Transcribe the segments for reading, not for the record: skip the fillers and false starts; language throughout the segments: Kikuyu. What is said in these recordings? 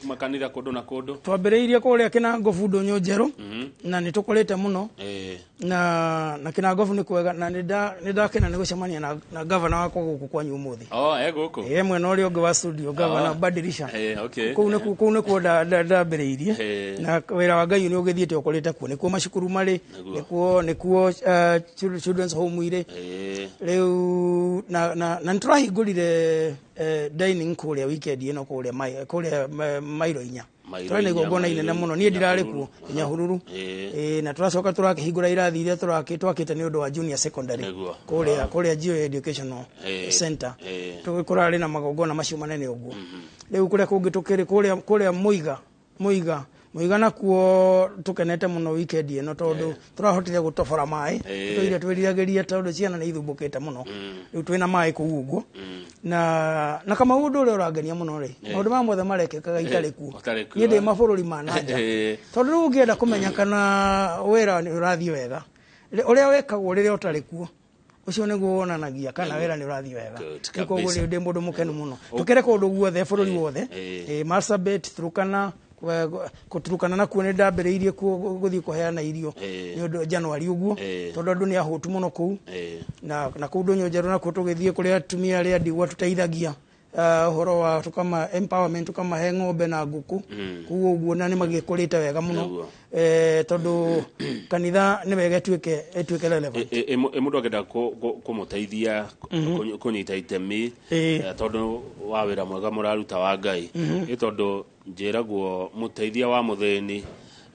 Makanitha kũndũ na kũndũ. Twambĩrĩirie kũrĩa Kĩnangobu ndũnyũ njerũ, na nĩ tũkũrĩte mũno. Na Kĩnangobu nĩ kwega, na nĩ ndakena nĩ gũcemania na gavana wakwa gũkũ kwanyu ũmũthĩ. Oh, e gũkũ? Ĩ, mwena ũrĩa ũngĩ wa studio, gavana Badirisha. Okay. Kũu nĩkuo ndambĩrĩirie. Na wĩra wa Ngai nĩ ũgĩthiĩte ũkũrĩte kuo, nĩkuo macukuru marĩ, nĩkuo children's home irĩ. Rĩu na nĩ tũrahingũrire dining kũrĩa weekend ĩno kũrĩa mairo 4. Mairo Tũrarĩ na 4, igongona mairo inene mũno, niĩ ndirarĩ kuo, Nyahururu. Na tũracoka tũrakĩhingũra irathi iria twakĩte nĩ ũndũ wa junior secondary kũrĩa Geo Educational Center. Kũrarĩ na magongona macio manene ũguo. Rĩu kũrĩa kũngĩ tũkĩrĩ kũrĩa Mũiga nakuo tũkenete mũno weekend ĩno tondũ tũrahotire gũtobora maĩ. Tũtũire twĩriragĩria tondũ ciana nĩ ithumbũkĩte mũno. Rĩu twĩna maĩ kũu ũguo. Na Kamau, ũndũ ũrĩa ũrangenia mũno rĩ, maũndũ maya mothe marekĩkaga itarĩ kuo. Ũtarĩ kuo. Niĩ ndĩ mabũrũri ma na nja. Tondũ rĩu ũngĩenda kũmenya kana wĩra nĩ ũrathiĩ wega, ũrĩa wĩkagwo rĩrĩa ũtarĩ kuo, ũcio nĩguo wonanagia kana wĩra nĩ ũrathiĩ wega. Good, Nĩ koguo kabisa. ndĩ mũndũ mũkenu mũno. Tũkĩrĩ kũndũ guothe, bũrũri wothe. Marsabit, Turkana, Turkana nakuo nĩ ndambĩrĩirie kuo gũthiĩ kũheana irio nĩ ũndũ January ũguo, tondũ andũ nĩ ahũtu mũno kũu. Na kũu ndũnyũ njerũ nakuo tũgĩthiĩ kũrĩa atumia arĩa ndigwa tũteithagia ũhoro wa tũkama empowerment, tũkamahe ng'ombe na ngũkũ kũu ũguo, na nĩ magĩkũrĩte wega mũno. Tondũ kanitha nĩ wega ĩtuĩke relevant. Ĩ mũndũ angĩenda kũmũteithia kũnyita itemi tondũ wa wĩra mwega mũraruta wa Ngai, ĩ tondũ njĩragwo mũteithia wa mũthĩni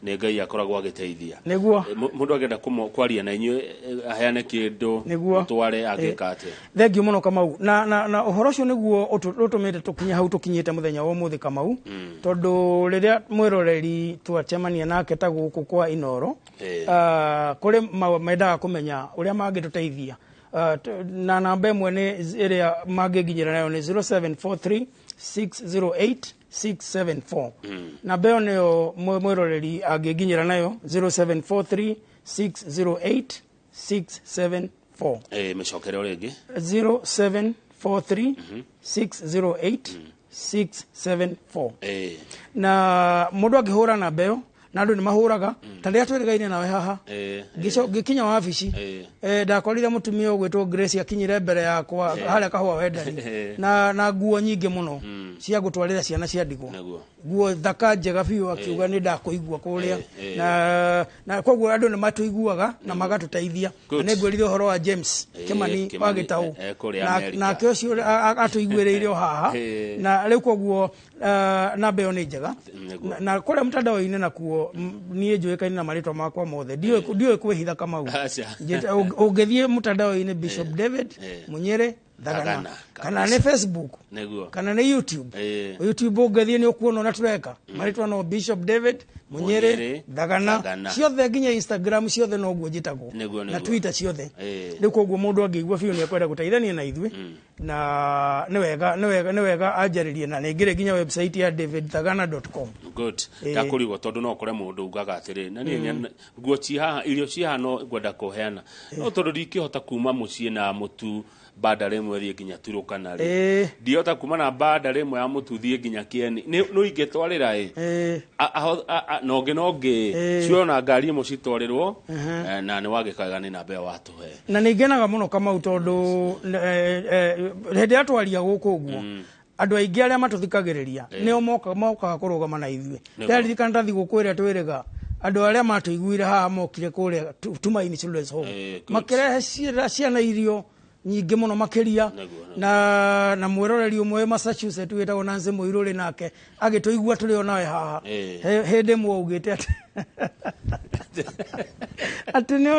nĩ Ngai akoragwo agĩteithia. Mũndũ angĩenda kwaria na inyuĩ, aheane kĩndũ, mũtware, angĩka atĩa? Thengiũ mũno Kamau, na ũhoro ũcio nĩguo ũtũmĩte tũkinye hau tũkinyĩte mũthenya wa ũmũthĩ, Kamau, tondũ rĩrĩa mwĩroreri twacemania nake ta gũkũ kwa Inoro, kũrĩ mendaga kũmenya ũrĩa mangĩtũteithia. Na namba ĩmwe nĩ ĩrĩa mangĩnginyĩra nayo nĩ 0743 608 674. Namba ĩyo nĩyo mwĩroreri angĩnginyĩra nayo, 0743 608 674. Mĩcokere o rĩngĩ. 0743 608 674. Na mũndũ angĩhũra namba ĩyo, na andũ nĩ mahũraga ta rĩrĩa twĩrĩgaine nawe haha, ngĩkinya wabici, ndakorire mũtumia ũgwĩtwo Grace akinyire mbere yakwa harĩa kahũa wendani na nguo nyingĩ mũno cia gũtwarĩra ciana cia ndigwa, nguo thaka njega biũ, akiuga nĩ ndakũigua kũrĩa. Na koguo andũ nĩ matũiguaga na magatũteithia. Na nĩ ngwĩrire ũhoro wa James Kimani wa Kimani, Gĩtaũ. Kũrĩa Amerika. Nake ũcio atũiguĩrĩire o haha. Na rĩu koguo namba ĩyo nĩ njega. Na kũrĩa mtandao-inĩ nakuo, niĩ njũĩkaine na marĩtwa makwa mothe, ndiũĩ kwĩhitha, Kamau. Aca. Ũngĩthiĩ mtandao-inĩ, Bishop David Munyere Thagana, Thagana, kana nĩ Facebook, kana nĩ YouTube. YouTube ũngĩthiĩ nĩ ũkuona ũrĩa tũreka, marĩtwa no Bishop David Munyere Munyere Thagana. Thagana. Ciothe, nginya Instagram ciothe noguo njĩtagwo, na Twitter ciothe. Rĩu koguo mũndũ angĩigua biũ nĩ ekwenda gũteithania na ithuĩ, na nĩ wega anjarĩrie, na nĩngĩrĩ nginya website ya davidthagana.com. Good. Ndakũrigwo tondũ no ũkore mũndũ ugaga atĩrĩ, na niĩ nguo ci haha, irio ci haha, no ngwenda kũheana, no tondũ ndingĩhota kuma mũciĩ na mũtu banda rĩmwe thiĩ nginya Turukana rĩ, ndihota kuma na banda rĩmwe ya mũtu thiĩ nginya Kĩeni, nĩ ingĩtwarĩra ĩ na ũngĩ na ũngĩ cio na ngari ĩmwe citwarĩrwo, na nĩ wagĩkaga nĩ namba ĩyo watũhe. Na nĩ ngenaga mũno, Kamau, tondũ hĩndĩ ĩrĩa twaria gũkũ ũguo, andũ aingĩ arĩa matũthikagĩrĩria nĩo mokaga kũrũgama na ithuĩ. Ndĩraririkana ta thigũkũ ĩrĩa twĩrĩga, andũ arĩa matũiguire haha mokire kũrĩa Tumaini Children's Home, makĩrehe ciana irio nyingĩ mũno makĩria. Na mwĩroreri ũmwe wĩ Massachusetts wĩtagwo Nancy Mũirũrĩ, nake agĩtũigua tũrĩ o nawe haha. Hĩndĩ ĩmwe augĩte atĩ nĩ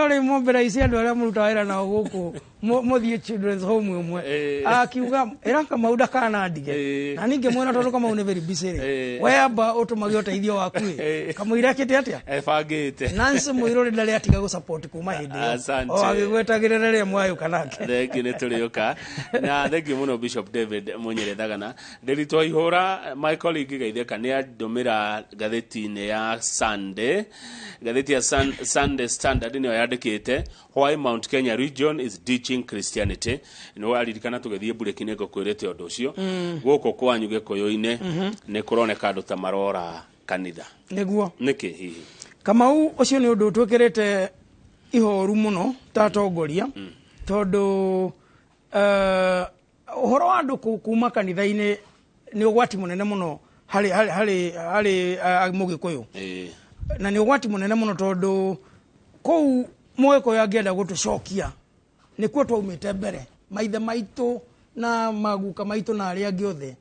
ũrĩ mobilize andũ arĩa mũrutaga wĩra nao gũkũ, mũthiĩ Children's Home ĩmwe. Akiuga ĩra Kamau ndakanandige. Na ningĩ mwĩra tondũ Kamau nĩ very busy rĩ, we amba ũtũmage ũteithio waku ĩ. Kamũira akĩte atĩa? Ebangĩte. Nancy Mũirũrĩ ndarĩ atiga gũsupport kuma hĩndĩ ĩyo. Asante. O agĩgwetagĩrĩra rĩrĩa mwayũka nake. Thengiũ, nĩ tũrĩũka na thengiũ mũno, Bishop David Munyere Thagana. Ndĩritwa ihũra, my colleague Gaitheka nĩ andũmĩra ngathĩti-inĩ ya Sunday, ngathĩti ya Sunday Standard nĩyo yandĩkĩte "Why Mount Kenya region is ditching Vanishing Christianity. Nĩ waririkana tũgĩthiĩ mburĩki nĩ ngũkwĩrĩte ũndũ ũcio. Gũkũ kwanyu Gĩkũyũ-inĩ nĩ kũroneka andũ ta marora kanitha. Nĩguo. Nĩkĩ hihi? Kamau, ũcio nĩ ũndũ twĩkĩrĩte ihoru mũno ta atongoria, tondũ ũhoro wa andũ kuma kanitha-inĩ nĩ ũgwati mũnene mũno harĩ mũgĩkũyũ. Na nĩ ũgwati mũnene mũno tondũ kũu mũgĩkũyũ angĩenda gũtũcokia nĩkuo twaumĩte mbere, maithe maitũ na maguka maitũ na arĩa angĩ othe,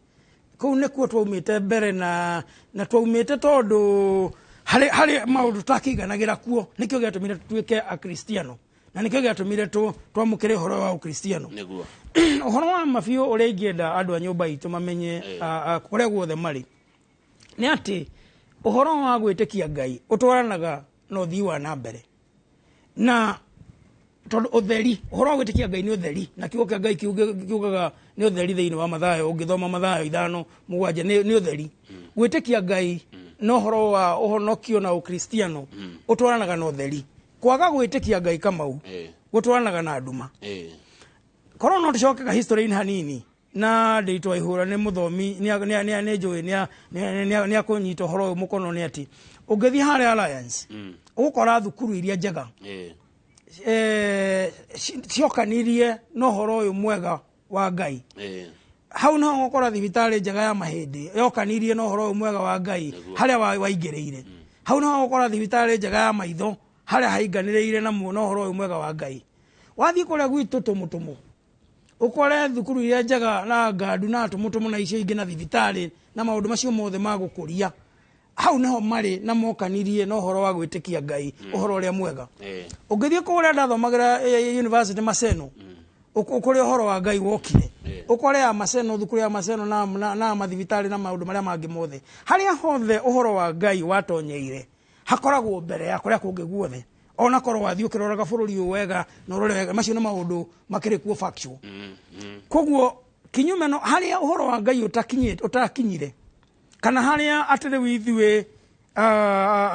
kũu nĩkuo twaumĩte mbere, na twaumĩte tondũ harĩ maũndũ tũtakĩiganagĩra kuo. Nĩkĩo gĩatũmire tũtuĩke akristiano na nĩkĩo gĩatũmire twamũkĩre ũhoro wa ũkristiano. Ũhoro wa ma biũ ũrĩa ingĩenda andũ a nyũmba itũ mamenye, kũrĩa guothe marĩ, nĩ atĩ ũhoro wa gwĩtĩkia Ngai ũtwaranaga na ũthii wa na mbere, na tondũ ũtheri, ũhoro wa gwĩtĩkia Ngai nĩ ũtheri, na kiugo kĩa Ngai kiugaga nĩ ũtheri thĩinĩ wa Mathayo. Ũngĩthoma Mathayo 5:7, nĩ ũtheri. Gwĩtĩkia Ngai na ũhoro wa ũhonokio na ũkristiano ũtwaranaga na ũtheri. Kwaga gwĩtĩkia Ngai, Kamau, gũtwaranaga na nduma. Korwo no tũcoke ka history-inĩ hanini, na ndĩitwa ihũra nĩ mũthomi, nĩ njũĩ nĩ akũnyita ũhoro ũyũ mũkono, nĩ atĩ ũngĩthiĩ harĩa Alliance ũgũkora thukuru iria njega ciokanirie na ũhoro ũyũ mwega wa Ngai. Hau niho ũgũkora thibitarĩ njega ya mahĩndĩ yokanirie na ũhoro ũyũ mwega wa Ngai, harĩa waingĩrĩire. Hau niho ũgũkora thibitarĩ njega ya maitho, harĩa hainganĩrĩire na ũhoro ũyũ mwega wa Ngai. Wathiĩ kũrĩa gwitũ Tũmũtũmũ, ũkore thukuru iria njega na ngandu na tũmũtũmũ na icio ingĩ na thibitarĩ na maũndũ macio mothe ma gũkũria, hau niho marĩ na mokanirie na ũhoro wa gwĩtĩkia Ngai, ũhoro ũrĩa mwega. Ũngĩthiĩ kũrĩa ndathomagĩra, university Maseno, kũrĩa ũhoro wa Ngai wokire, ũkore ya Maseno, thukuru ya Maseno na mathibitarĩ na maũndũ marĩa mangĩ mothe, harĩa hothe ũhoro wa Ngai watonyeire hakoragwo mbere ya kũrĩa kũngĩ guothe. Ona korwo wathiĩ ũkĩroraga bũrũri ũyũ wega na ũrore wega, macio nĩ maũndũ makĩrĩ kuo factual. Koguo kinyume no harĩa ũhoro wa Ngai ũtakinyire, kana harĩa atĩ rĩu ithuĩ,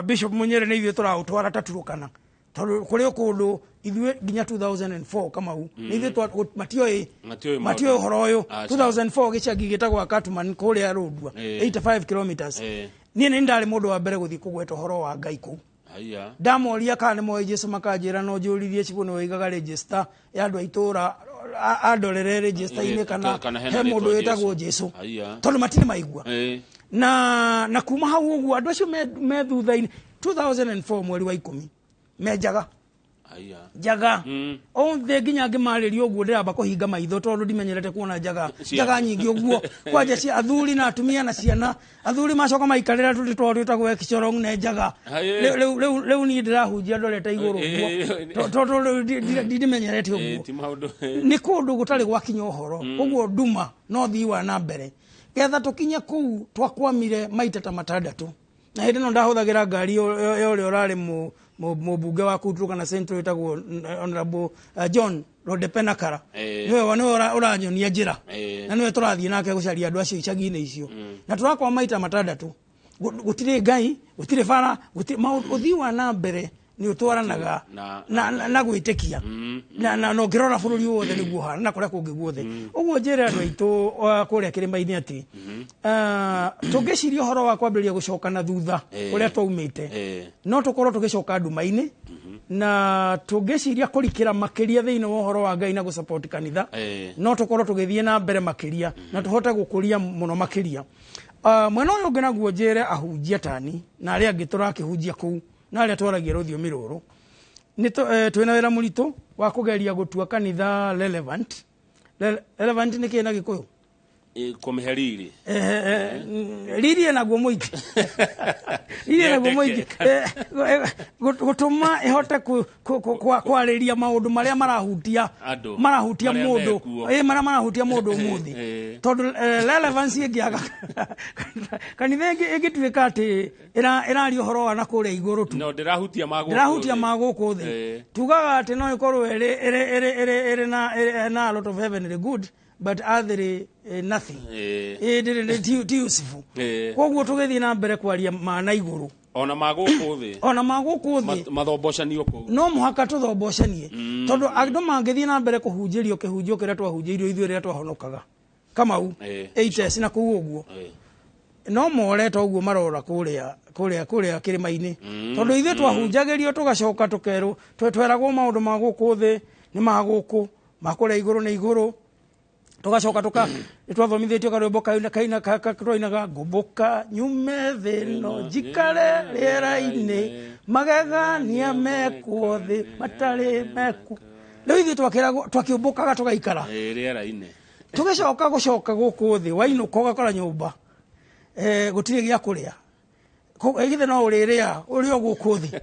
Bishop Munyere, nĩ ithuĩ tũraũtwara ta Turukana, tondũ kũrĩ o kũndũ ithuĩ nginya 2004, Kamau, nĩ ithuĩ matioĩ. Matioĩ maũndũ. Matioĩ ũhoro ũyũ. Aca. 2004 gĩcagi gĩtagwo Akatman kũrĩa Rũndua, 85 kilometers, niĩ nĩ ndarĩ mũndũ wa mbere gũthiĩ kũgweta ũhoro wa Ngai kũu. Haya. Ndamoria kana nĩ moĩ Jesu, makanjĩra no njũririe cibũ nĩ woigaga register ya andũ a itũra, andorere register-inĩ kana kana hena he mũndũ rĩtwa wĩtagwo Jesu. Jesu. Haya. Tondũ matirĩ maigua. Na kuma hau ũguo andũ acio me thutha-inĩ 2004 mweri wa 10 me njaga. Haya. Njaga othe nginya ngĩmarĩria ũguo ndĩramba kũhinga maitho tondũ ndimenyerete kuona njaga. Njaga nyingĩ ũguo, kwanja cia athuri na atumia na ciana. Athuri macoka maikarĩra tũtĩ twao twĩtagwo ekcorong ne njaga. Rĩu niĩ ndĩrahunjia ndorete igũrũ ũguo tondũ rĩu ndimenyerete ũguo. Ti maũndũ. Nĩ kũndũ gũtarĩ gwakinya ũhoro, ũguo nduma no thii wa na mbere getha tũkinye kũu. Twakwamire maita ta matandatũ, na hĩndĩ ĩno ndahũthagĩra ngari ya ũrĩa ũrarĩ mũmbunge wa kũu Turkana Central wĩtagwo Honorable John Rodepenakara. Nĩwe ũranyonia njĩra na nĩwe tũrathiĩ nake gũcaria andũ acio icagi-inĩ icio, na tũrakwa maita matandatũ. Gũtirĩ Ngai, gũtirĩ bara, gũtirĩ maũndũ. Ũthii wa na mbere nĩ ũtwaranaga na gwĩtĩkia, na ũngĩrora bũrũri wothe nĩguo ũhana na kũrĩa kũngĩ guothe. Ũguo njĩre andũ aitũ kũrĩa kĩrĩma-inĩ atĩ tũngĩciria ũhoro wa kwambĩrĩria gũcoka na thutha kũrĩa twaumĩte, no tũkorwo tũgĩcoka nduma-inĩ, na tũngĩciria kũrikĩra makĩria thĩinĩ wa ũhoro wa Ngai na gũsupport kanitha, no tũkorwo tũgĩthiĩ na mbere makĩria na tũhote gũkũria mũno makĩria. Mwena ũyũ ũngĩ naguo njĩre ahunjia tani na arĩa angĩ tũrakĩhunjia kũu na arĩa twaragia rũthiomi rũrũ, nĩ twĩna wĩra mũritũ wa kũgeria gũtua kanitha relevant. Relevant nĩ kĩ na Gĩkũyũ? Kũmĩhe riri. Riri naguo mũingĩ, riri naguo mũingĩ. Gũtũma ĩhote kwarĩria maũndũ marĩa marahutia Andũ. marahutia Marĩa mũndũ mekuo. Marĩa marahutia mũndũ ũmũthĩ, tondũ relevance ĩngĩaga, kanitha ĩngĩtuĩka atĩ ĩraria ũhoro wa na kũrĩa igũrũ tu, no ndĩrahutia ma gũkũ ndĩrahutia thĩ. ma gũkũ thĩ, tugaga atĩ no ĩkorwo ĩrĩ na a lot of heavenly good but earthly nothing. Ndĩrĩ ti useful. Koguo tũgĩthiĩ na mbere kwaria ma na igũrũ Ona ma gũkũ thĩ. Ona ma gũkũ thĩ. Mathombocanio kũu. No mũhaka tũthombocanie, tondũ andũ mangĩthiĩ na mbere kũhunjĩrio kĩhunjio kĩrĩa twahunjĩirio ithuĩ rĩrĩa twahonokaga, Kamau, 80s na kũu ũguo, no more ta ũguo marora kũrĩa kũrĩa kũrĩa kĩrĩma-inĩ, tondũ ithuĩ twahunjagĩrio tũgacoka tũkerwo, tweragwo maũndũ ma gũkũ thĩ nĩ ma gũkũ, ma kũrĩa igũrũ nĩ igũrũ. Tũgacoka tũka nĩ twathomithĩtio karwĩmbo kaina kaina twainaga, "Ngũmbũka nyume thĩ ĩno njikare rĩera-inĩ, magegania mekwo thĩ matarĩ mekwo." Rĩu ithuĩ twakĩragwo twakĩũmbũkaga tũgaikara rĩera-inĩ. Tũgĩcoka gũcoka gũkũ thĩ, wainũka ũgakora nyũmba gũtirĩ gĩa kũrĩa. Githĩ no ũrĩrĩa ũrĩ o gũkũ thĩ?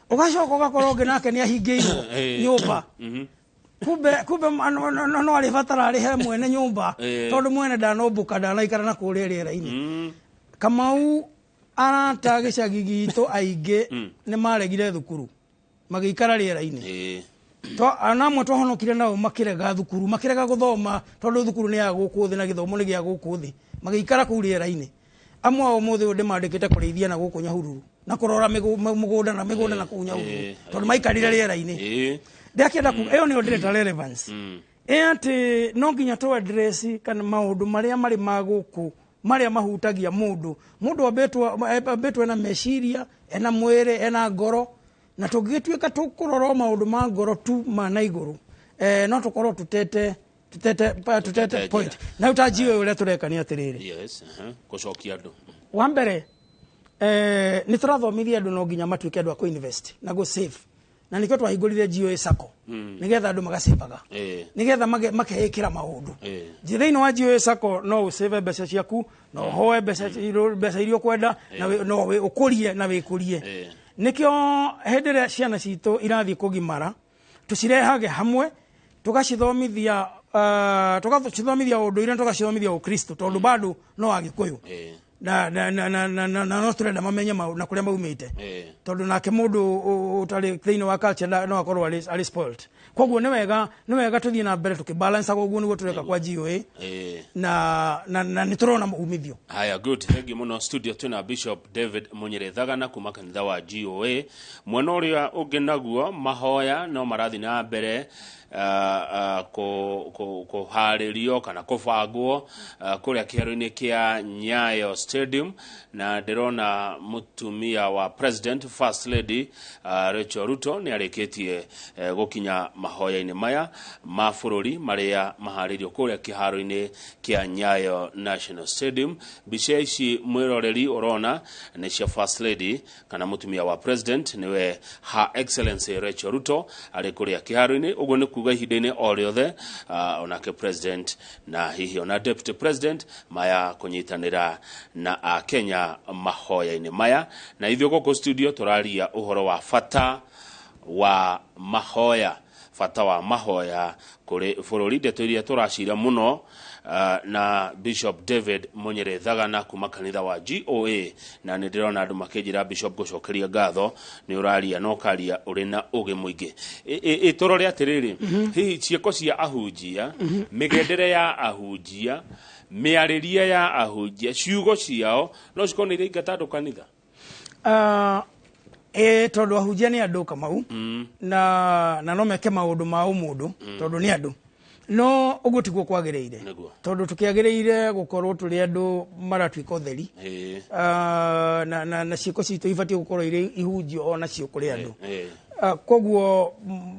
Ũgacoka ũgakora ũngĩ nake nĩ ahingĩirwo nyũmba. Kumbe no arĩbatara arĩhe mwene nyũmba, tondũ mwene ndanombũka, ndanaikara na kũrĩa rĩera-inĩ. Kamau, arata gĩcagi gitũ aingĩ nĩ maregire thukuru, magĩikara rĩera-inĩ. Ona amwe twahonokire nao makĩrega thukuru, makĩrega gũthoma, tondũ thukuru nĩ ya gũkũ thĩ na gĩthomo nĩ gĩa gũkũ thĩ, magĩikara kũu rĩera-inĩ. Amwe ao ũmũthĩ ũyũ ndĩmandĩkĩte kũrĩithia na gũkũ Nyahururu na kũrora mũgũnda na mĩgũnda na kũu Nyahururu, tondũ maikarire rĩera-inĩ. Ndĩrakĩenda kuga ĩyo nĩyo ndĩreta relevance, ĩ atĩ no nginya tũ address kana maũndũ marĩa marĩ ma gũkũ, marĩa mahutagia mũndũ. Mũndũ ambĩtwo ena meciria, ena mwĩrĩ, ena ngoro, na tũngĩgĩtuĩka tũkũrora o maũndũ ma ngoro tu ma na igũrũ, no tũkorwo tutete njĩra. Point na rĩu ta njiũĩ ũrĩa tũreka nĩ atĩrĩrĩ, Yes, gũcokia andũ. Wa mbere, nĩ tũrathomithia andũ no nginya matuĩke andũ a kũ-invest na gũ save, na nĩkĩo twahingũrire GOA Sacco, nĩgetha andũ magacevaga, nĩgetha makeĩkĩra maũndũ. Thĩinĩ wa GOA Sacco no ũsave mbeca ciaku, no ũhoe mbeca iria ũkwenda, na no ũkũrie na wĩkũrie. Nĩkĩo hĩndĩ ĩrĩa ciana citũ irathiĩ kũgimara, tũcirehage hamwe, tũgacithomithia ũndũire na tũgacithomithia ũkristo, tondũ bado no Agĩkũyũ na no tũrenda mamenye na kũrĩa maumĩte, tondũ nake mũndũ ũtarĩ thĩinĩ wa culture no akorwo arĩ spoiled. Koguo nĩ wega tũthiĩ na mbere tũkĩbalancaga. Ũguo nĩguo tũreka kwa GOA, na nĩ tũrona umithio. Haya, good, thank you muno. Studio twina Bishop David Munyere Thagana kuma kanitha wa GOA. Mwena ũrĩa ũngĩ naguo mahoya no marathiĩ na mbere kũharĩrio kana kũbangwo kũrĩa kĩharo-inĩ kĩa Nyayo Stadium, na ndĩrona mũtumia wa president, First Lady Rachel Ruto, nĩ arĩkĩtie gũkinya mahoya-inĩ maya ma bũrũri marĩa maharĩirio kũrĩa kĩharo-inĩ kĩa Nyayo National Stadium. Mbica ici mwĩroreri ũrona nĩ cia First Lady kana mũtumia wa president, nĩwe Her Excellency Rachel Ruto, arĩ kũrĩa kĩharo-inĩ. Ũguo nĩ kuga ihinda-inĩ o rĩothe onake president na hihi ona deputy president maya kũnyitanĩra na Akenya mahoya-inĩ maya. Na ithuĩ gũkũ studio tũraria ũhoro wa bata wa mahoya, bata wa mahoya kũrĩ bũrũri, ndeto iria tũracira mũno na Bishop David Munyere Thagana kuma kanitha wa GOA. Na nĩ ndĩrona andũ makĩnjĩra, "Bishop, ngũcokeria ngatho, nĩ ũraria na ũkaria ũrĩ na ũgĩ mũingĩ." Ĩ tũrore atĩrĩrĩ, hihi ciĩko cia ahunjia, mĩgendere ya ahunjia, mĩarĩrie ya ahunjia, ciugo ciao no cikorwo nĩ iraingata andũ kanitha? Ĩ tondũ ahunjia nĩ andũ, Kamau, na no meke maũndũ ma ũmũndũ, tondũ nĩ andũ, no ũguo tiguo kwagĩrĩire. Tondũ tũkĩagĩrĩire gũkorwo tũrĩ andũ maratuĩka ũtheri. Na ciĩko citũ ibatiĩ gũkorwo irĩ ihunjio onacio kũrĩ andũ. Koguo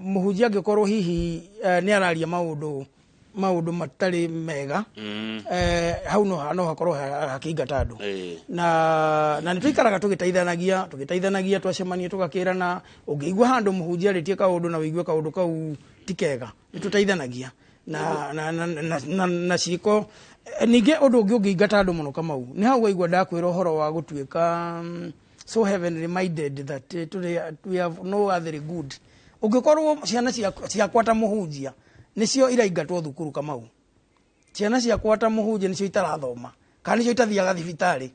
mũhunjia angĩkorwo hihi nĩ araria maũndũ matarĩ mega, hau no hakorwo hakĩingata andũ. Na nĩ tũikaraga tũgĩteithanagia, twacemania tũgakĩrana, ũngĩigua handũ mũhunjia arĩtie kaũndũ na ũigue kaũndũ kau ti kega, nĩ tũteithanagia na ciĩko. Ningĩ ũndũ ũngĩ ũngĩingata andũ mũno, Kamau, nĩ hau waigua ndakwĩra ũhoro wa gũtuĩka so heavenly minded that today we have no other good. Ũngĩkorwo ciana ciakwa ta mũhunjia nĩcio iraingatwo thukuru, Kamau, ciana ciakwa ta mũhunjia nĩcio itarathoma kana nĩcio itathiaga thibitarĩ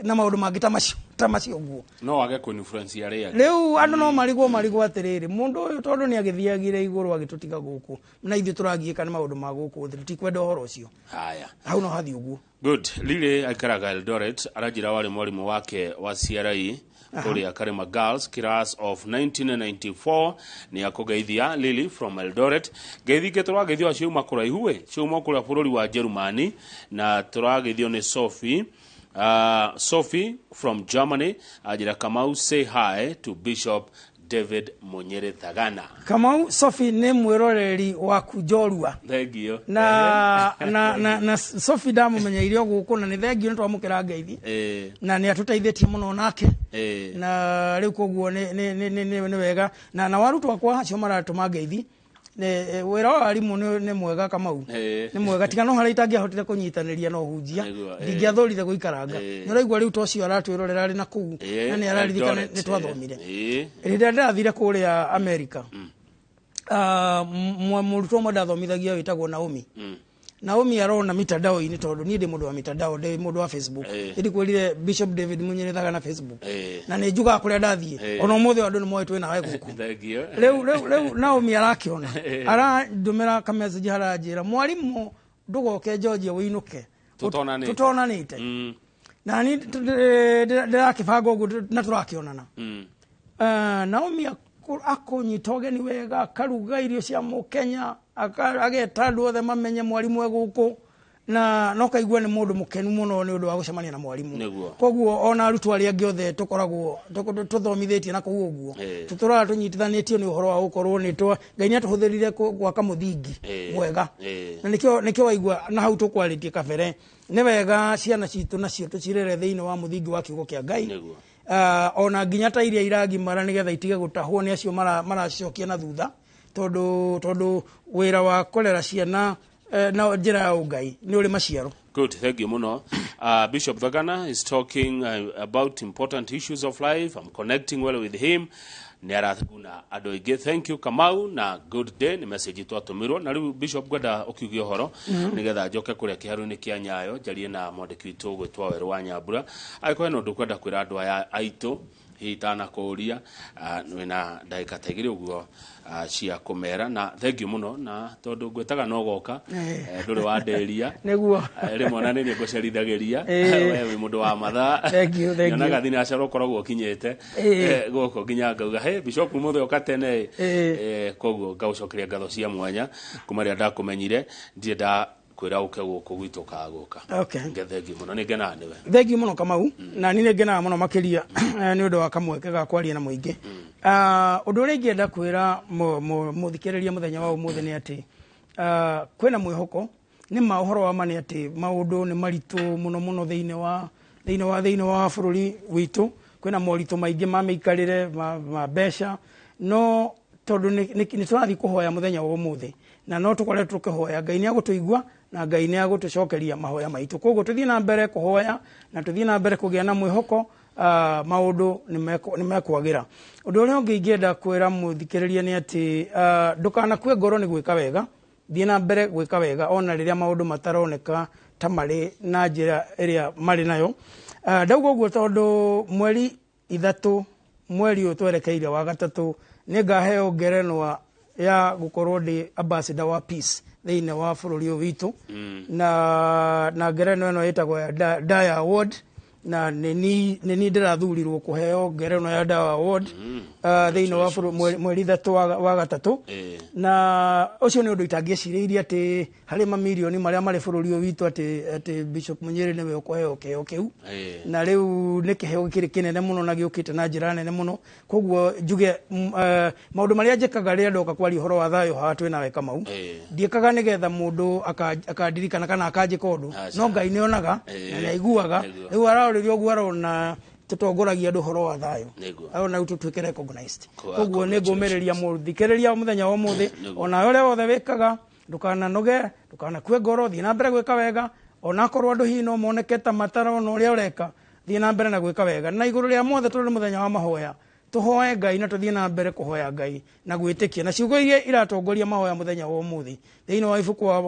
na maũndũ mangĩ ta macio, ta macio ũguo. No wage kũ influence arĩa angĩ. Rĩu andũ no marigwo marigwo atĩrĩrĩ, mũndũ ũyũ tondũ nĩ agĩthiagire igũrũ agĩtũtiga gũkũ, na ithuĩ tũragiĩka nĩ maũndũ ma gũkũ thĩ, tũtikwenda ũhoro ũcio. Haya. Hau no hathiĩ ũguo. Good. Lily aikaraga Eldoret, aranjĩra warĩ mwarimũ wake wa CRE kũrĩa Karima Girls class of 1994. Nĩ akũgeithia Lily from Eldoret. Ngeithi ingĩ tũrageithio ciauma kũraihu ĩ, ciauma kũrĩa bũrũri wa Jerumani, na tũrageithio nĩ Sophie. Sophie from Germany anjĩra, "Kamau, say hi to Bishop David Munyere Thagana." Kamau, Sophie nĩ mwĩroreri waku njorua. Thank you. Na Sophie ndamũmenyeire o gũkũ, na nĩ thengio, nĩ twamũkĩra ngeithi. Na nĩ atũteithĩtie mũno nake. Na rĩu koguo nĩ wega na warutwo akwa acio maratũma ngeithi. Wĩra wa arimũ nĩ mwega, Kamau. Nĩ mwega, tiga no harĩa itangĩahotire kũnyitanĩria na ũhunjia. Nĩguo. Ndingĩathũrire gũikaranga. Nĩ ũraigua rĩu ta ũcio aratwĩrorera arĩ na kũu na nĩ araririkana Eldoret, nĩ twathomire. Rĩrĩa ndĩrathire kũrĩa America, mũrutwo ũmwe ndathomithagia wĩtagwo Naomi. Naomi arona mitandao-inĩ, tondũ niĩ ndĩ mũndũ wa mitandao, ndĩ mũndũ wa Facebook. Nĩndĩkwĩrire Bishop David Munyere na Facebook. Na nĩ njugaga kũrĩa ndathiĩ. Ona ũmũthĩ andũ nĩ moĩ twĩ nawe gũkũ. Thank you. Rĩu Naomi arakĩona, arandũmĩra kamessage, haranjĩra, "Mwarimũ, ndũgoke Georgia wĩinũke Tũtonanĩte." Tũtonanĩte. Na ni ndĩrakĩbanga ũguo na tũrakĩonana. Naomi akũnyita ũgeni wega, akaruga irio cia mũkenya, ageta andũ othe mamenye mwarimũ e gũkũ, na no kaigua nĩ mũndũ mũkenu mũno nĩ ũndũ wa gũcemania na mwarimũ. Koguo ona arutwo arĩa angĩ othe tũkoragwo tũthomithĩtie na kũu ũguo, tũtũraga tũnyitithanĩtio nĩ ũhoro wa gũkorwo nĩ twa Ngai nĩ atũhũthĩrire gwaka mũthingi mwega. Na nĩkĩo waigua na hau tũkwarĩtie kabere, nĩ wega ciana citũ nacio tũcirere thĩinĩ wa mũthingi wa kiugo kĩa Ngai. Ona nginya ta iria iragimara, nĩgetha itige gũtahwo nĩ acio maracicokia na thutha, tondũ wĩra wa kũrera ciana na njĩra ya ũngai nĩ ũrĩ maciaro. Good, thank you muno. Bishop Thagana is talking about important issues of life. I'm connecting well with him. Nĩ arathuna andũ aingĩ. Thank you, Kamau, na good day. Nĩ message twatũmĩrwo. Na rĩu Bishop, ngwenda ũkiuge ũhoro nĩgetha njoke kũrĩa kĩharo-inĩ kĩa Nyayo njarie na mwandĩki witũ ũgwĩtwo Werũ wa Nyambura. Angĩkorwo hena ũndũ ũkwenda kwĩra andũ aya aitũ hihi itanakũũria, wĩna ndagĩka ta 2 ũguo cia kũmera. Na thank you mũno, na tondũ ngwĩtaga no goka. Ndũrĩ wandĩria. Nĩguo. Rĩmwe ona nĩ niĩ ngũcerithagĩria. We wĩ mũndũ wa mathaa. Thank you, thank you. Nyonaga thinacara ũkoragwo ũkinyĩte gũkũ nginya ngauga, "Hey, Bishop mũthĩ oka tene." Koguo ngagũcokeria ngatho cia mwanya. Kuma rĩrĩa ndakũmenyire, ndirĩ ndakwĩra ũke gũkũ gwitũ kaga gũka. Okay. Thengi mũno, nĩ ngenaga nĩwe. Thengiũ mũno, Kamau, na niĩ nĩ ngenaga mũno makĩria nĩ ũndũ wa kamweke ga kwaria na mũingĩ. Ũndũ ũrĩa ingĩenda kwĩra mũthikĩrĩria mũthenya wa ũmũthĩ nĩ atĩ kwĩna mwĩhoko. Nĩ ma ũhoro wa ma nĩ atĩ maũndũ nĩ maritũ mũno mũno thĩinĩ wa bũrũri witũ. Kwĩna moritũ maingĩ ma mĩikarĩre, ma mbeca, no tondũ nĩ tũrathiĩ kũhoya mũthenya wa ũmũthĩ, na no tũkoretwo tũkĩhoya, Ngai nĩ agũtũigua na Ngai nĩ agũtũcokeria mahoya maitũ. Koguo tũthiĩ na mbere kũhoya na tũthiĩ na mbere kũgĩa na mwĩhoko, maũndũ nĩ mekwagĩra. Ũndũ ũrĩa ũngĩ ingĩenda kwĩra mũthikĩrĩria nĩ atĩ ndũkanakue ngoro nĩ gwĩka wega. Thiĩ na mbere gwĩka wega ona rĩrĩa maũndũ mataroneka ta marĩ na njĩra ĩrĩa marĩ nayo. Ndauga ũguo tondũ mweri 3, mweri ũyũ twerekeire wa gatatũ, nĩ ngaheo ngerenwa ya gũkorwo ndĩ ambassador wa peace thĩinĩ wa bũrũri ũyũ witũ, na ngerenwa ĩno ĩtagwo ya Daya Award, na nĩ niĩ ndĩrathurirwo kũheo ngerenwa ya Daya Award thĩinĩ wa bũrũri mweri 3 wa gatatũ. Na ũcio nĩ ũndũ itangĩecirĩirie atĩ harĩ mamirioni marĩa marĩ bũrũri ũyũ witũ atĩ Bishop Munyere nĩwe ũkũheo kĩheo kĩu. Na rĩu nĩ kĩheo kĩrĩ kĩnene mũno na gĩũkĩte na njĩra nene mũno. Koguo njuge maũndũ marĩa njĩkaga rĩrĩa ndoka kwaria ũhoro wa thayũ haha twĩ nawe, Kamau, ndiĩkaga nĩgetha mũndũ akandirikana kana akanjĩka ũndũ. Aca. No Ngai nĩ onaga na nĩ aiguaga. Rĩu ararorĩria ũguo, arona tũtongoragia andũ ũhoro wa thayũ, arona rĩu tũtuĩke recognized. Koguo nĩ ngũmĩrĩria mũthikĩrĩria mũthenya wa ũmũthĩ, ona ũrĩa wothe wĩkaga, ndũkananoge, ndũkanakue ngoro, thiĩ na mbere gwĩka wega onakorwo andũ hihi no moneke ta matarona ũrĩa ũreka. Thiĩ na mbere na gwĩka wega. Na igũrũ rĩa mothe, tondũ nĩ mũthenya wa mahoya, tũhoe Ngai na tũthiĩ na mbere kũhoya Ngai na gwĩtĩkia. Na ciugo iria iratongoria mahoya mũthenya wa ũmũthĩ thĩinĩ wa ibuku wa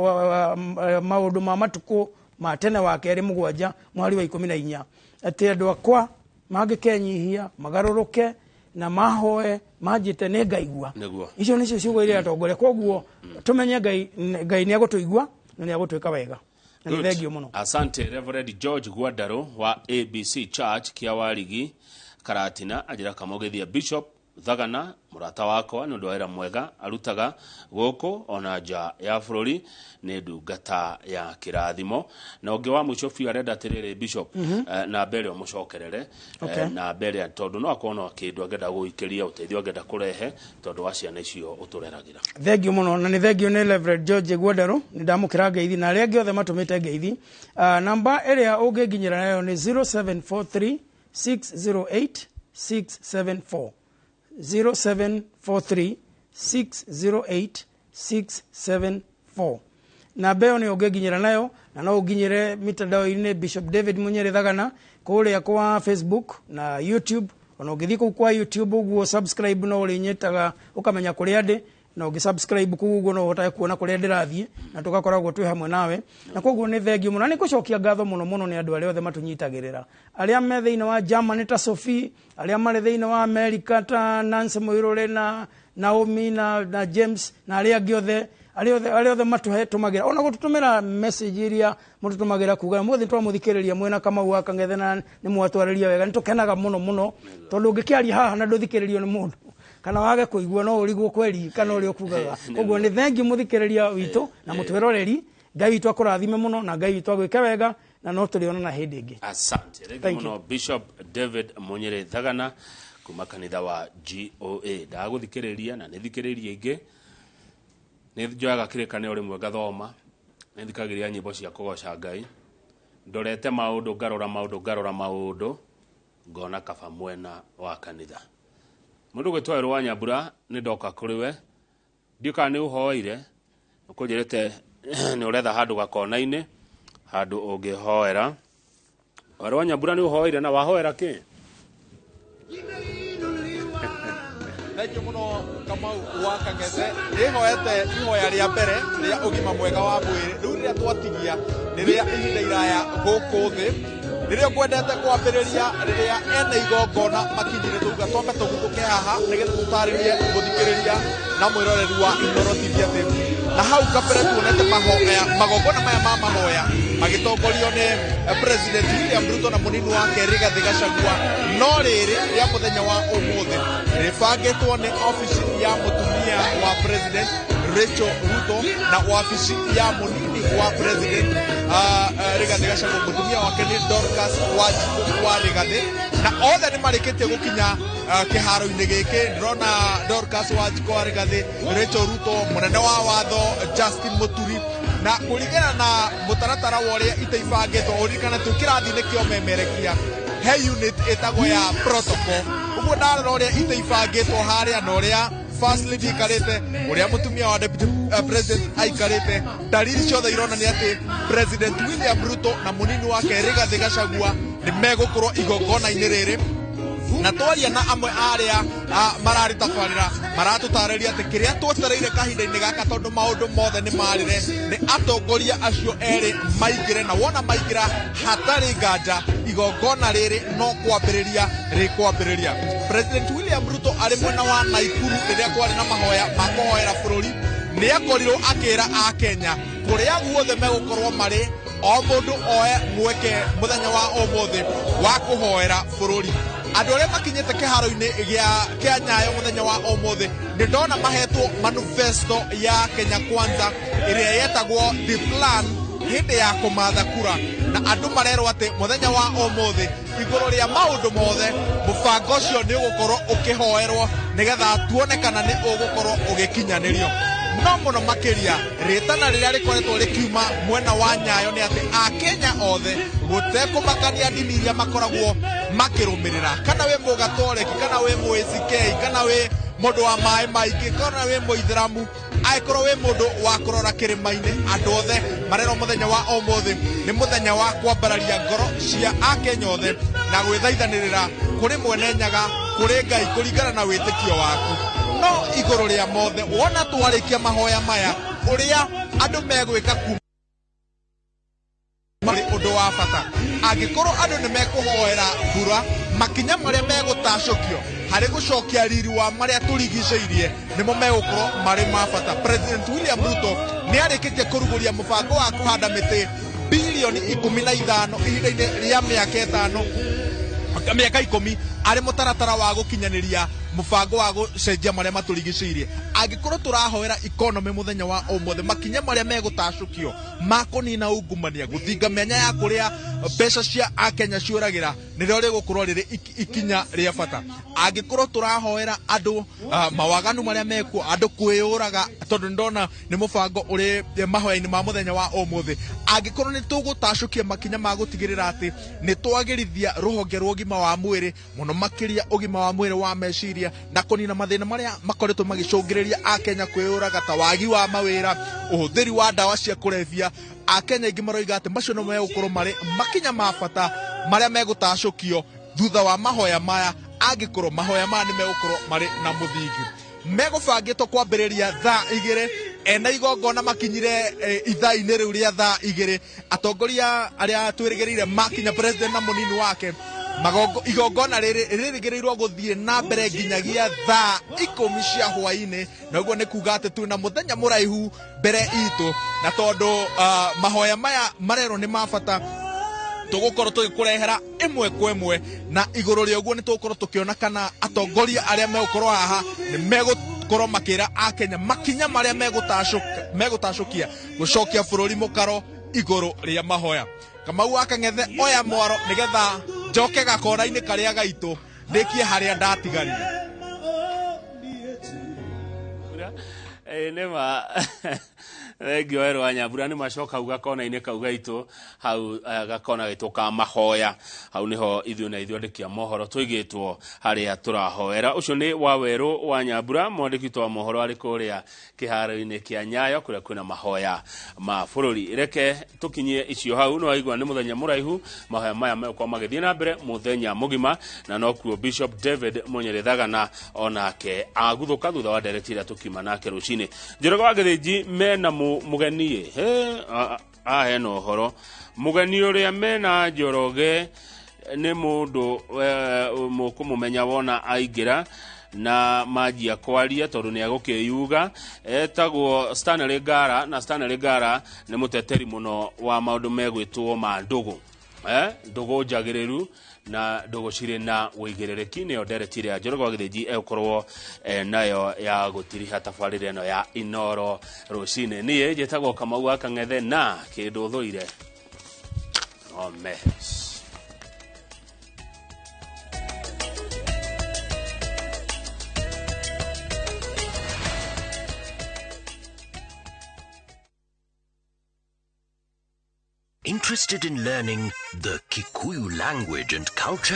maũndũ ma matukũ ma tene wa kerĩ 7 mweri wa 14, atĩ andũ akwa mangĩkenyihia magarũrũke na mahoe manjĩte nĩ ngaigua. Icio nĩcio ciugo iria atongoria. Koguo tũmenye Ngai nĩ agũtũigua na nĩ agũtwĩka wega. Na nĩ thengio mũno. Asante Reverend George Gwadaro wa ABC Church kia Warigi Karatina anjĩra kamũgithia Bishop Thagana mũrata wakwa nĩ ũndũ wa wĩra mwega arutaga gũkũ ona nja ya bũrũri, nĩ ndungata ya kĩrathimo. Na ũngĩ wa mũico biũ arenda atĩrĩrĩ Bishop, na mbere ũmũcokerere, na mbere tondũ no akorwo na kĩndũ angĩenda gũikĩria, ũteithio angĩenda kũrehe tondũ wa ciana icio ũtũreragĩra. Thengio mũno, na nĩ thengio nĩ Reverend George Gwadaro, nĩ ndamũkĩra ngeithi na arĩa angĩ othe matũmĩte ngeithi. Namba ĩrĩa ũngĩnginyĩra nayo nĩ 0743 608 674. 0743 608 674. Namba ĩyo nĩyo ũngĩnginyĩra nayo, na no ũnginyĩre mitandao-inĩ Bishop David Munyere Thagana kũrĩa kwa Facebook na YouTube. Ona ũngĩthiĩ kũu kwa YouTube ũguo subscribe no ũrĩnyitaga ũkamenya kũrĩa ndĩ, na ũngĩ subscribe kũu ũguo no ũhotage kuona kũrĩa ndĩrathiĩ na tũgakoragwo twĩ hamwe nawe. Na koguo nĩ thengio mũno, na nĩ ngũcokia ngatho mũno mũno nĩ andũ arĩa othe matũnyitagĩrĩra, arĩa me thĩinĩ wa Germany ta Sophie, arĩa marĩ thĩinĩ wa America ta Nancy Mũirũrĩ na Naomi na James na arĩa angĩ othe, arĩa othe matũmagĩra, ona gũtũtũmĩra message iria mũtũtũmagĩra kuga mũthĩ twamũthikĩrĩria mwĩna Kamau wa Kang'ethe na nĩ mwatwarĩria wega. Nĩ tũkenaga mũno mũno tondũ ũngĩkĩaria haha na ndũthikĩrĩrio nĩ mũndũ kana wage kũigua no ũrigwo kweri kana ũrĩa ũkugaga. Koguo nĩ thengi mũthikĩrĩria witũ na mũtwĩroreri. Ngai witũ akũrathime mũno na Ngai witũ agwĩke wega, na no tũrĩonana hĩndĩ ĩngĩ. Asante rĩngĩ mũno Bishop David Munyere Thagana kuma kanitha wa GOA. Ndagũthikĩrĩria na nĩthikĩrĩria ingĩ, nĩ njoyaga kĩrĩkanĩro rĩmwe ngathoma, nĩ thikagĩrĩria nyĩmbo cia kũgoca Ngai, ndorete maũndũ ngarora maũndũ ngarora maũndũ ngona kaba mwena wa kanitha. Mũndũ gwĩtwo Werũ wa Nyambura nĩ ndoka kũrĩ we, ndiũ kana nĩ ũhoeire, ũkũnjĩrĩte nĩ ũretha handũ gakona-inĩ handũ ũngĩhoera. Werũ wa Nyambura nĩ ũhoeire na wahoera kĩ? Thengiũ mũno Kamau wa Kang'ethe, nĩhoete ihoya rĩa mbere rĩa ũgima mwega wa mwĩrĩ, rĩu rĩrĩa twatigia nĩ rĩa ihinda iraya gũkũ thĩ, nĩrĩo ngwendete kwambĩrĩria rĩrĩa ene igongona makinyire tuga twambe tũguthũke haha nĩgetha tũtarĩrie mũthikĩrĩria na mwĩroreri wa Inooro TV atĩ na hau kabere tuonete mahoya, magongona maya ma mahoya magĩtongorio nĩ President William Ruto na mũnini wake Rigathi Gachagua, no rĩrĩ rĩa mũthenya wa ũmũthĩ rĩbangĩtwo nĩ obici ya mũtumia wa President Rachel Ruto na wabici ya mũnini wa President Rigathi Gachagua, mũtumia wake nĩ Dorcas Wanjikũ wa Rigathi, na othe nĩ marĩkĩtie gũkinya kĩharo-inĩ gĩkĩ. Ndĩrona Dorcas Wanjikũ wa Rigathi, Rachel Ruto, mũnene wa watho Justin Muturi, na kũringana na mũtaratara wa ũrĩa ite ibangĩtwo, ũririkane tu kĩrathi-inĩ kĩa ũmemerekia he unit ĩtagwo ya protocol. Ũguo ndarora ũrĩa ite ibangĩtwo harĩa na ũrĩa First Lady aikarĩte, ũrĩa mũtumia wa Deputy President aikarĩte, dalili ciothe ironania atĩ President William Ruto na mũnini wake Rigathi Gachagua nĩ megũkorwo igongona-inĩ rĩrĩ. Na twaria na amwe arĩa mararĩtabarĩra maratũtarĩria atĩ kĩrĩa twetereire kahinda-inĩ gaka, tondũ maũndũ mothe nĩ marĩre, nĩ atongoria acio erĩ maingĩre, na wona maingĩra hatarĩ nganja igongona rĩrĩ no kwambĩrĩria rĩkwambĩrĩria. President William Ruto arĩ mwena wa Naikuru rĩrĩa kwarĩ na mahoya ma kũhoera bũrũri, nĩ akorirwo akĩra Akenya kũrĩa guothe megũkorwo marĩ, o mũndũ oe mweke mũthenya wa ũmũthĩ wa kũhoera bũrũri. Andũ arĩa makinyĩte kĩharo-inĩ kĩa Nyayo mũthenya wa ũmũthĩ nĩ ndona mahetwo manifesto ya Kenya Kwanza ĩrĩa yetagwo The Plan hĩndĩ ya kũmatha kura, na andũ marerwo atĩ mũthenya wa ũmũthĩ igũrũ rĩa maũndũ mothe mũbango ũcio nĩ ũgũkorwo ũkĩhoerwo nĩgetha tuone kana nĩ ũgũkorwo ũgĩkinyanĩrio. No mũno makĩria rĩtana rĩrĩa rĩkoretwo rĩkiuma mwena wa Nyayo nĩ atĩ Akenya othe gũtekũmakania ndini iria makoragwo makĩrũmĩrĩra, kana wĩ mũgatoreki, kana wĩ mũACK, kana wĩ mũndũ wa maĩ maingĩ, kana wĩ mũithĩramu, angĩkorwo wĩ mũndũ wa kũrora kĩrĩma-inĩ, andũ othe marerwo mũthenya wa ũmũthĩ nĩ mũthenya wa kwambararia ngoro cia Akenya othe na gwĩthaithanĩrĩra kũrĩ mwene Nyaga, kũrĩ Ngai kũringana na wĩtĩkio waku. No igũrũ rĩa mothe wona twarĩkia mahoya maya, ũrĩa andũ megwĩka kuma ũndũ wa bata. Angĩkorwo andũ nĩ mekũhoera mbura, makinya marĩa megũtacũkio harĩ gũcokia riri wa marĩa tũrigicĩirie nĩmo megũkorwo marĩ ma bata. President William Ruto nĩ arĩkĩtie kũrugũria mũbango wa kũhanda mĩtĩ bilioni 15 ihinda-inĩ rĩa mĩaka 5, mĩaka 10, arĩ mũtaratara wa gũkinyanĩria mũbango wa gũcenjia marĩa matũrigicĩirie. Angĩkorwo tũrahoera economy mũthenya wa ũmũthĩ, makinya marĩa megũtacũkio ma kũnina ungumania, gũthinga mĩanya ya kũrĩa mbeca cia akenya ciũragĩra, nĩrĩo rĩgũkorwo rĩrĩ ikinya rĩa bata. Angĩkorwo tũrahoera andũ mawaganu marĩa mekuo, andũ kwĩyũraga, tondũ nĩndona nĩ mũbango ũrĩ mahoya-inĩ ma mũthenya wa ũmũthĩ, angĩkorwo nĩ tũgũtacũkia makinya ma gũtigĩrĩra atĩ nĩ twagĩrithia rũhonge rwa ũgima wa mwĩrĩ, mũno makĩria ũgima wa mwĩrĩ wa meciria, na kũnina mathĩna marĩa makoretwo magĩcũngĩrĩria akenya kwĩyũraga ta wagi wa mawĩra, ũhũthĩri wa ndawa cia kũrebia, akenya aingĩ maroiga atĩ macio no megũkorwo marĩ makinya ma bata marĩa megũtacũkio thutha wa mahoya maya, angĩkorwo mahoya maya nĩ megũkorwo marĩ na mũthingi. Megũbangĩtwo kwambĩrĩria thaa 2 ena igongona makinyire ithaa-inĩ rĩu rĩa thaa 2. Atongoria arĩa twĩrĩgĩrĩire makinya, president na mũnini wake, igongona rĩrĩ rĩrĩgĩrĩirwo gũthiĩ na mbere nginyagia thaa 10 cia hwaĩ-inĩ, na ũguo nĩ kuga atĩ twĩna mũthenya mũraihu mbere itũ, na tondũ mahoya maya marerwo nĩ ma bata, tũgũkorwo tũgĩkũrehera ĩmwe kwa ĩmwe, na igũrũ rĩa ũguo nĩ tũgũkorwo tũkĩona kana atongoria arĩa megũkorwo haha nĩ megũkorwo makĩra akenya makinya marĩa megũtacũkia gũcokia bũrũri mũkaro igũrũ rĩa mahoya. Kamau wa Kang'ethe, oya mwaro nĩgetha njoke gakora-inĩ karĩa gaitũ ndĩkie harĩa ndatigarire. Nĩma thengio werũ wa Nyambura, nĩ macoka hau gakona-inĩ kau gaitũ, hau gakona gaitũ ka mahoya, hau nĩho ithuĩ na ithuĩ andĩki a mohoro tũigĩtwo harĩa tũrahoera. Ũcio nĩ wa werũ wa Nyambura, mwandĩki witũ wa mohoro arĩ kũrĩa kĩharo-inĩ kĩa Nyayo kũrĩa kwĩna mahoya ma bũrũri. Reke tũkinyie icio hau, nĩ waigua nĩ mũthenya mũraihu, mahoya maya megũkorwo magĩthiĩ na mbere mũthenya mũgima, na nokuo Bishop David Mũnyerithagana onake aguthũka thutha wa ndereti ĩrĩa tũkiuma nake rũcinĩ. Njoroge wa Gĩthĩnji mena mũgeni, hena ũhoro mũgeni ũrĩa mena Njoroge nĩ mũndũ mũkũmũmenya wona aingĩra na manjia kwaria, tondũ nĩ agũkĩyuga. Etagwo Stanley Ngara, na Stanley Ngara nĩ mũteteri mũno wa maũndũ megwĩtwo ma ndũgũ, ndũgũ njagĩrĩru na ndũgũ cirĩ na ũigĩrĩrĩki. Nĩyo ndereti ĩrĩa Njoroge wa Gĩthĩnji egũkorwo nayo ya gũtiriha tabarĩra ĩno ya Inoro rũcinĩ. Niĩ njĩtagwo Kamau wa Kang'ethe, na kĩndũ thũire no mess. Interested in learning the Kikuyu language and culture?